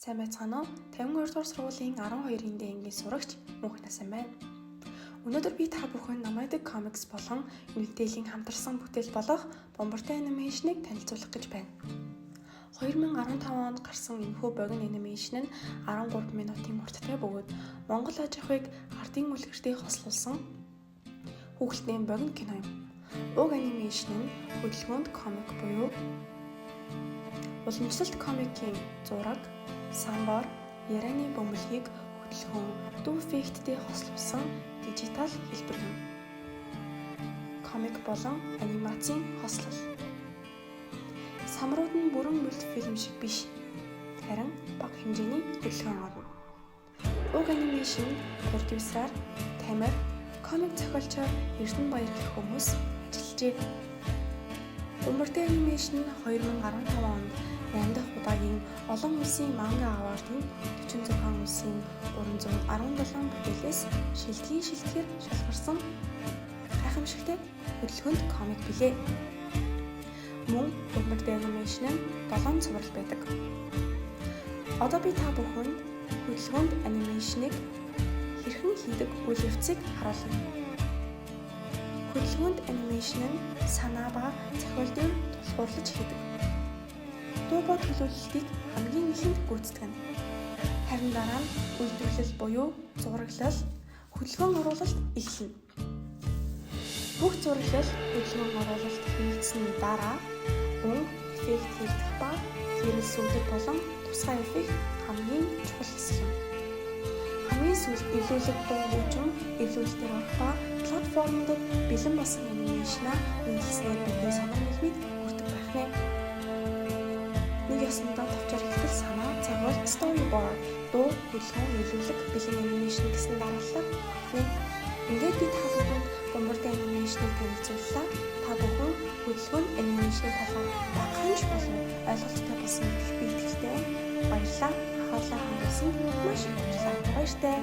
Сайн байцгаана уу? 52 дугаар сургуулийн 12-ийн D ангийн сурагч Мөнх Насан байна. Өнөөдөр би та бүхэн Nomadic Comics болон Unitel-ийн хамтарсан бүтээл болох Бумбартай animation-ыг танилцуулах гэж байна. 2015 онд гарсан энэхүү богино animation нь 13 минутын урттай бөгөөд Монгол аж ахуйг ардын үлгэртэй хослуулсан хүүхэлдэйн богино кино юм. Уг animation нь хөдөлгөөнт комик буюу уламжлалт комикийн зураг, самбар, ярианы бөмбөлгийг хөдөлгөөн, дуу эффекттэй хослуулсан дижитал хэлбэр юм. Комик болон анимацийн хослол. Самрууд нь бүрэн мультфильм шиг биш. Харин бага хэмжээний хөдөлгөөн орно. Уг animation продюсер Тамир, комик зохиолчоор Эрдэнэ Баяр гэх хүмүүс ажиллажээ. Бумбартай animation нь 2015 онд 8 дахь удаагийн олон улсын манга award-ын 46 улсын 317 бүтээлээс шилдгийн шилдэхэр шалгарсан гайхамшигтай хөдөлгөөнт комик билээ. Мөн Бумбартай animation нь 7 цуврал байдаг. Одоо би та бүхэнд хөдөлгөөнт animation-ыг хэрхэн хийдэг үйл явцыг харуулна. Хөдөлгөөнт animation нь санаа ба зохиол дээр тулгуурлаж хийдэг. Дуу ба төлөөлөлтийг хамгийн эхэнд гүйцэтгэнэ. Харин дараа нь үйлдвэрлэл буюу зураглал, хөдөлгөөн оруулалт эхэлнэ. Бүх зураглал, хөдөлгөөн оруулалт хийгдсэний дараа өнгө, эффект хийгдэх ба хэрэл сүйдэг болон тусгай эффект хамгийн чухал хэсэг юм. Хамгийн сүүлд эвлүүлэг, дуу хөгжим эвлүүлэлтээр орох ба платформудад бэлэн болсон animation-аа мэндэлснээр бидний сонор нийгмид хүрдэг байх нэ. Нэг ёсондоо товчоор хэлбэл санаа, загвар, storyboard, дуу, хөдөлгөөн, эвлүүлэг, бэлэн animation гэсэн дарааллаар нэ. Ингээд би та бүхэнд Бумбартай animation-ыг танилцууллаа. Та бүхэн хөдөлгөөн animation-ы талаар багахан ч болов ойлголттой болсон гэдэгт би итгэлтэй байна. Баярлалаа. Анхаарлаа хандуулсанд маш их баярлалаа. Баяртай.